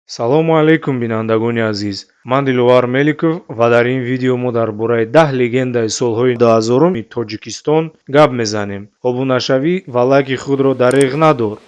Салому алайкум, бинандагони азиз. Ман Диловар Меликов ва дар ин видео мо дар бораи 10 легендаи солҳои 2000-уми Тоҷикистон гап мезанем. Обунашавӣ ва лайки худро дареғ надор.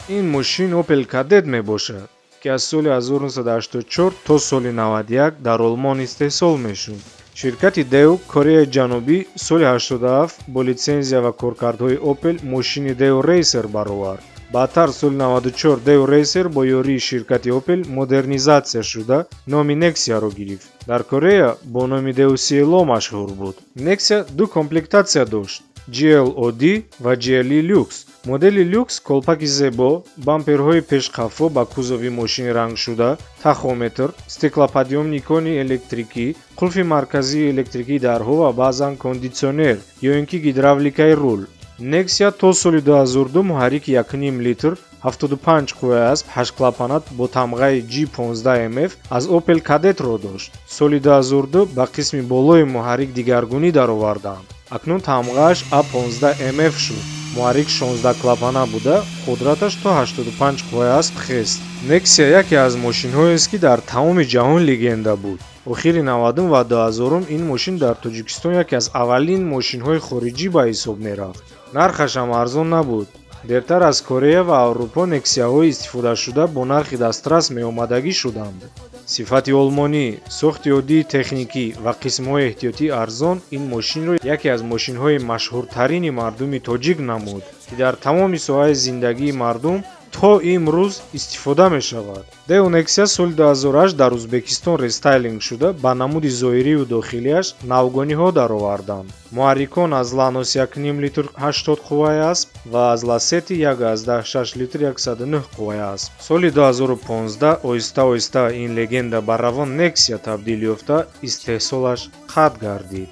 Ин мошин Opel Kadett мебошад, ки аз соли 1984 то соли 91 дар Олмон истеҳсол мешуд. Ширкати Daewoo, Кореяи Ҷанубӣ, соли 87 бо литсензия ва коркардҳои Opel мошини Daewoo Racer баровард. Баъдтар соли 94 Daewoo Racer бо ёрии ширкати Opel модернизатсия шуда, номи Nexia-ро гирифт. Дар Корея бо номи Daewoo Cielo машҳур буд. Nexia ду комплектатсия дошт: GL оддӣ ва GLE люкс. Модели люкс колпаки зебо, бамперҳои пешқафо ба кузови мошин рангшуда, тахометр, стеклоподъёмникони электрикӣ, қулфи марказии электрикии дарҳо ва баъзан кондитсионер ё ин ки гидравликаи рул. Nexia то соли 2002 муҳаррики 1,5 литр, 75 қувваи асп, ҳаштклапана бо тамғаи G15 MF аз Opel Kadett-ро дошт. Соли 2002 ба қисми болои муҳаррик дигаргунӣ дароварданд. Акнун тамғааш A15 MF шуд. Муҳаррик 16 клапана буда, қудраташ то 85 қувваи асп хест. Nexia яке аз мошинҳоест, ки дар тамоми ҷаҳон легенда буд. Охири 90-ум ва 2000-ум ин мошин дар Тоҷикистон яке аз аввалин мошинҳои хориҷӣ ба ҳисоб мерафт. Нархаш ҳам арзон набуд. Дертар аз Корея ва Аврупо Нексияҳои истифодашуда бо нархи дастрас меомадагӣ шуданд. Сифати олмонӣ, сохти оддии техникӣ ва қисмҳои эҳтиётии арзон ин мошинро яке аз мошинҳои машҳуртарини мардуми тоҷик намуд, ки дар тамоми соҳаи зиндагии мардум то имрӯз истифода мешавад. Daewoo Nexia соли 2008 дар Ӯзбекистон рестайлинг шуда, ба намуди зоҳирию дохилиаш навгониҳо дароварданд. Муҳаррикон аз Lanos 1,5 литр 80 қувваи асп ва аз Lacetti 1,6 литр 109 қувваи асп. Соли 2015 оҳиста-оҳиста ин легенда ба Равон Nexia табдил ёфта, истеҳсолаш қатъ гардид.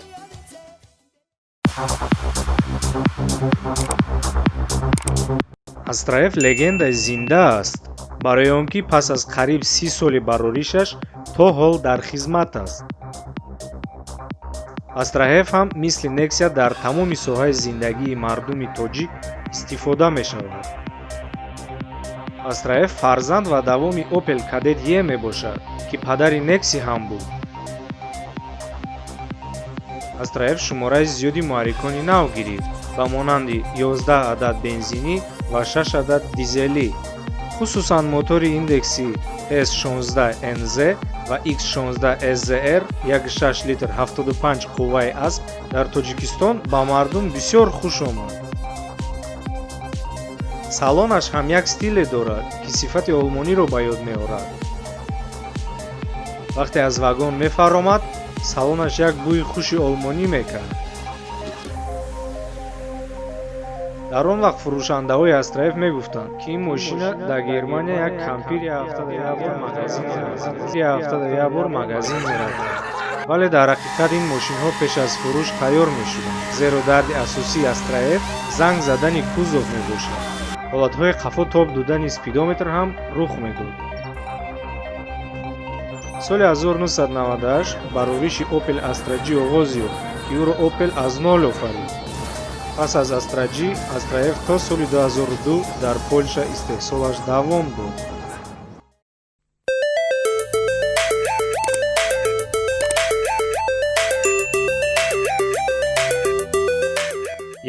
Astra F легендаи зинда аст, барои он ки пас аз қариб 30 соли бароришаш то ҳол дар хизмат аст. Astra F ҳам мисли Nexia дар тамоми соҳаи зиндагии мардуми тоҷик истифода мешавад. Astra F фарзанд ва давоми Opel Kadett E мебошад, ки падари Nexia ҳам буд. Astra F шумораи зиёди муҳаррикони нав гирифт, ба монанди 11 адад бензинӣ ва 6 адад дизелӣ. Хусусан мотори индекси S16 NZ ва X16 SZR 1,6 литр 75 қувваи асп дар Тоҷикистон ба мардум бисёр хуш омад. Салонаш ҳам як стиле дорад, ки сифати олмониро ба ёд меорад. Вақте аз вагон мефаромад, салонаш як бӯи хуши олмонӣ мекард. Дар он вақт фурӯшандаҳои Astra F мегуфтанд, ки ин мошина дар Германия як кампир як ҳафтада як бор магазин меравад. Вале дар ҳақиқат ин мошинҳо пеш аз фурӯш тайёр мешуданд, зеро дарди асосии Astra F занг задани кузов мебошад. Ҳолатҳои қафо тоб додани спидометр ҳам рух медод. Соли 1998 барориши Opel Astra G оғоз ёфт, ки ӯро Opel аз нол офарид. Пас аз Astra G, Astra F то соли 2002 дар Полша истеҳсолаш давом дод.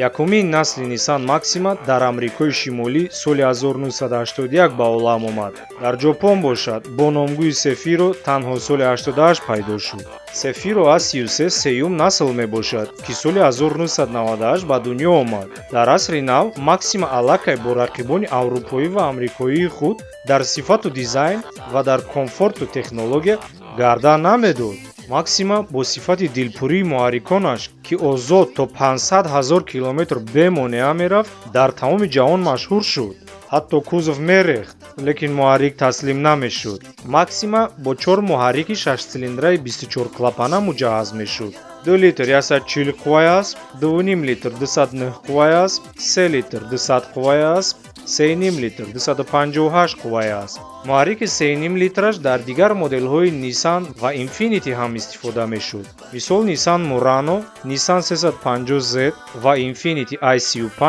Якумин насли Nissan Maxima дар Амрикои Шимолӣ соли 1981 ба олам омад. Дар Ҷопон бошад, бо номгӯи Cefiro танҳо соли 88 пайдо шуд. Cefiro A33 сеюм насл мебошад, ки соли 1998 ба дунё омад. Дар асри нав Maxima аллакай бо рақибони аврупоӣ ва амрикоии худ дар сифату дизайн ва дар комфорту технология гардан намедод. Максима бо сифати дилпурии муҳарриконаш, ки озод то 500 ҳазор километр бемонеа мерафт, дар тамоми ҷаҳон машҳур шуд. Ҳатто кузов мерехт, лекин муҳаррик таслим намешуд. Максима бо чор муҳаррики шашсилиндраи 24 клапана муҷаҳҳаз мешуд: 2 литр 140 қувваи асп, 2,5 литр 209 қувваи асп, 3 литр 200 қувваи асп, 3,5 литр 258 қувваи асп. Муҳаррики 3,5 литраш дар дигар моделҳои Nissan ва Infiniti ҳам истифода мешуд. Мисол, Nissan Murano, Nissan 350Z ва Infiniti i35,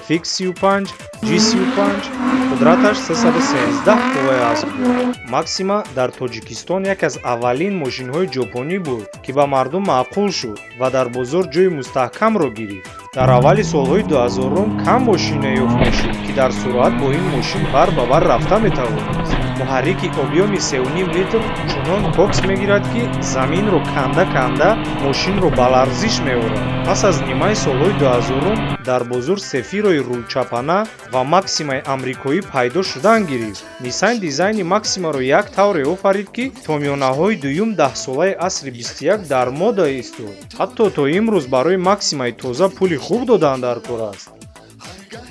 FX35, G35. Қудраташ 313 қувваи асп буд. Максима дар Тоҷикистон яке аз аввалин мошинҳои ҷопонӣ буд, ки ба мардум маъқул шуд ва дар бозор ҷойи мустаҳкамро гирифт. Дар аввали солҳои 2000 кам мошине ёфт мешуд, ки дар суръат бо ин мошин бар ба бар рафта метавонист. Муҳаррики объёми 3,5 литр чунон кокс мегирад, ки заминро канда канда мошинро ба ларзиш меорад. Пас аз нимаи солҳои 2000 дар бозор Сефирои рулчапана ва Максимаи амрикоӣ пайдо шудан гирифт. Ниссан дизайни Максимаро як тавре офарид, ки то миёнаҳои дуюм даҳсолаи асри 21 дар мода истод. Ҳатто то имрӯз барои Максимаи тоза пули хуб додан дар кор аст.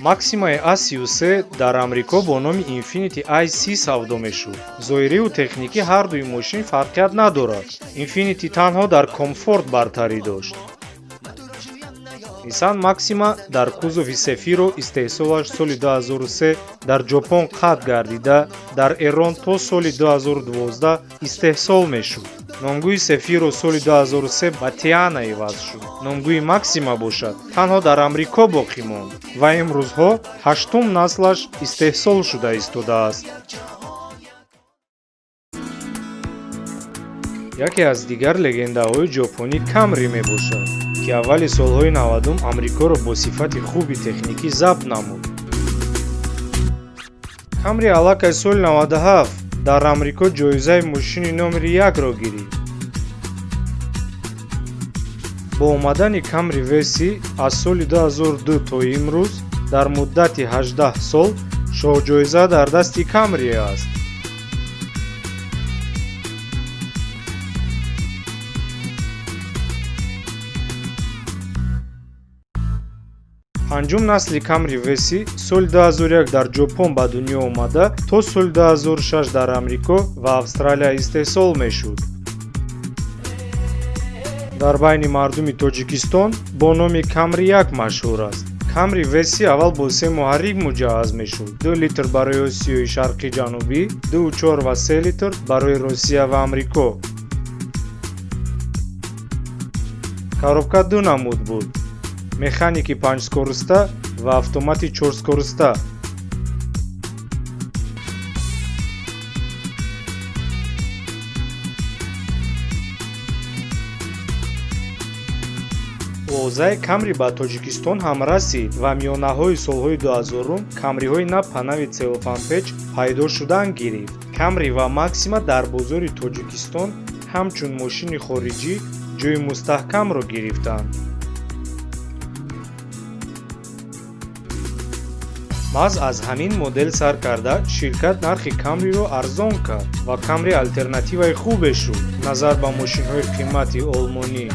Максимаи A33 дар Амрико бо номи Infiniti i30 савдо мешуд. Зоҳириву техникӣ ҳардуи мошин фарқият надорад. Infiniti танҳо дар комфорт бартарӣ дошт. Nissan Maxima дар кузови Сефиро истеҳсолаш соли 2003 дар Ҷопон қатъ гардида, дар Эрон то соли 2012 истеҳсол мешуд. Номгӯи Сефиро соли 2003 ба Теана иваз шуд. Номгӯи Максима бошад, танҳо дар Амрико боқӣ монд ва имрӯзҳо ҳаштум наслаш истеҳсол шуда истодааст. Яке аз дигар легендаҳои ҷопонӣ Камри мебошад, ки аввали солҳои 90 Амрикоро бо сифати хуби техникӣ забт намуд. Камри аллакай соли 97 дар Амрико ҷоизаи мошини номери якро гирифт. Бо омадани Камри V30 аз соли 2002 то имрӯз, дар муддати 18 сол, шоҳҷоиза дар дасти Камри аст. Панҷум насли Камри V30 соли 2001 дар Ҷопон ба дунё омада, то соли 2006 дар Амрико ва Австралия истеҳсол мешуд. Дар байни мардуми Тоҷикистон бо номи Камри 1 машҳур аст. Камри V30 аввал бо се муҳаррик муҷаҳҳаз мешуд: 2 литр барои Осиёи Шарқи Ҷанубӣ, 2,4 ва 3 литр барои Россия ва Амрико. Коробка ду намуд буд: механики панҷскороста ва автомати чорскороста. Овозаи Камри ба Тоҷикистон ҳам расид ва миёнаҳои солҳои 2000 Камриҳои нав ба нави целлофанпеч пайдо шудан гирифт. Камри ва Максима дар бозори Тоҷикистон ҳамчун мошини хориҷӣ ҷойи мустаҳкамро гирифтанд. Маҳз аз ҳамин модел сар карда, ширкат нархи Камриро арзон кард ва Камри алтернативаи хубе шуд назар ба мошинҳои қимати олмонӣ.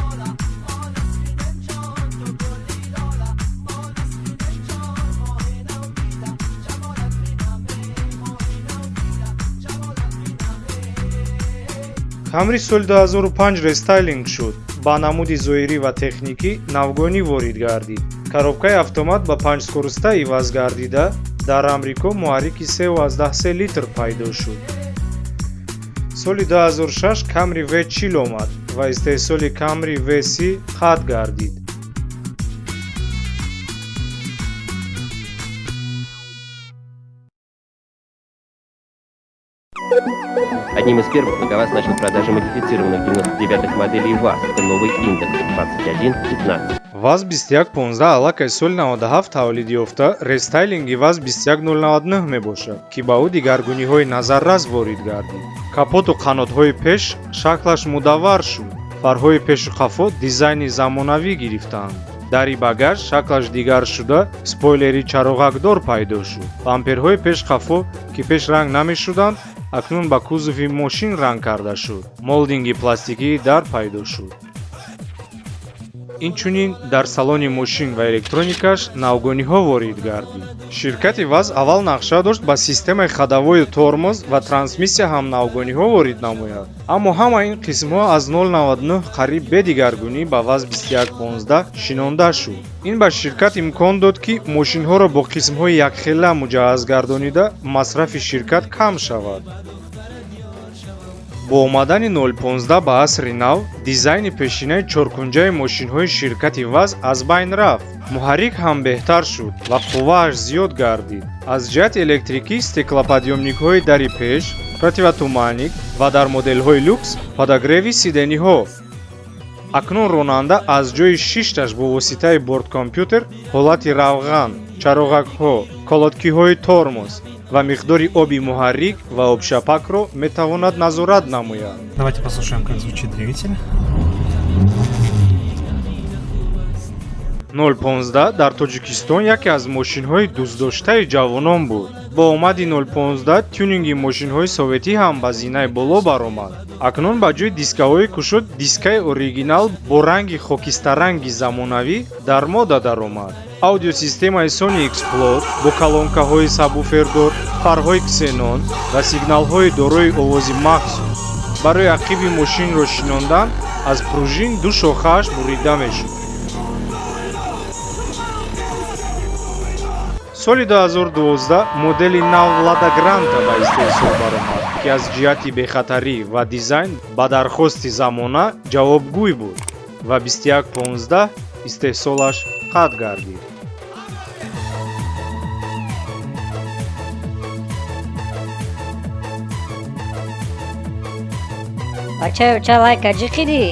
Камри соли 2005 рестайлинг шуд, ба намуди зоҳирӣ ва техникӣ навгонӣ ворид гардид. Коробкаи автомат ба панҷскороста иваз гардида, дар Амрико муҳаррики 3,3 литр пайдо шуд. Соли 2006 Камри V40 омад ва истеҳсоли Камри V30 қатъ гардид. Одним из первых ЛокоВАЗ начал продажи модифицированных 99-х моделей ВАЗ. Это новый индекс 2115. ВАЗ 2115 аллакай соли 97 тавлид ёфта, рестайлинги ВАЗ 21099 мебошад, ки ба ӯ дигаргуниҳои назаррас ворид гардид. Капоту қанотҳои пеш шаклаш мудаввар шуд, фарҳои пешу қафо дизайни замонавӣ гирифтанд. Дари багаж шаклаш дигар шуда, спойлери чароғакдор пайдо шуд. Бамперҳои пешқафо, ки пеш ранг намешуданд, акнун ба кузови мошин ранг карда шуд. Молдинги пластикии дар пайдо шуд. Инчунин дар салони мошин ва электроникаш навгониҳо ворид гардид. Ширкати ВАЗ аввал нақша дошт ба системаи ходовою тормоз ва трансмиссия ҳам навгониҳо ворид намояд, аммо ҳама ин қисмҳо аз 099 қариб бе дигаргунӣ ба ВАЗ 2115 шинонда шуд. Ин ба ширкат имкон дод, ки мошинҳоро бо қисмҳои якхела муҷаҳҳаз гардонида, масрафи ширкат кам шавад. Бо омадани 015 ба асри нав, дизайни пешинаи чоркунҷаи мошинҳои ширкати ВАЗ аз байн рафт. Муҳаррик ҳам беҳтар шуд ва қуввааш зиёд гардид. Аз ҷиҳати электрикӣ стеклоподъёмникҳои дари пеш, противотуманник ва дар моделҳои люкс подогреви сидениҳо. Акнун ронанда аз ҷои шишташ бо воситаи борткомпютер ҳолати равған, чароғакҳо, колодкиҳои тормоз ва миқдори оби муҳаррик ва обшапакро метавонад назорат намояд. Давайте послушаем, как звучит двигатель. 015 дар Тоҷикистон яке аз мошинҳои дӯстдоштаи ҷавонон буд. Бо омади 015 тюнинги мошинҳои советӣ ҳам ба зинаи боло баромад. Акнун ба ҷои дискаҳои кушод дискаи оригинал бо ранги хокистаранги замонавӣ дар мода даромад. Аудиосистемаи Sony Xplod бо калонкаҳои сабвуфердор, фарҳои ксенон ва сигналҳои дорои овози махсус. Барои ақиби мошинро шинондан аз пружин ду шохааш бурида мешуд. Соли 2012 модели нав Лада Гранта ба истеҳсол баромад, ки аз ҷиҳати бехатарӣ ва дизайн ба дархости замона ҷавобгӯй буд ва 2115 истеҳсолаш қатъ гардид. Бачаё, ча лайка ҷиқидӣ?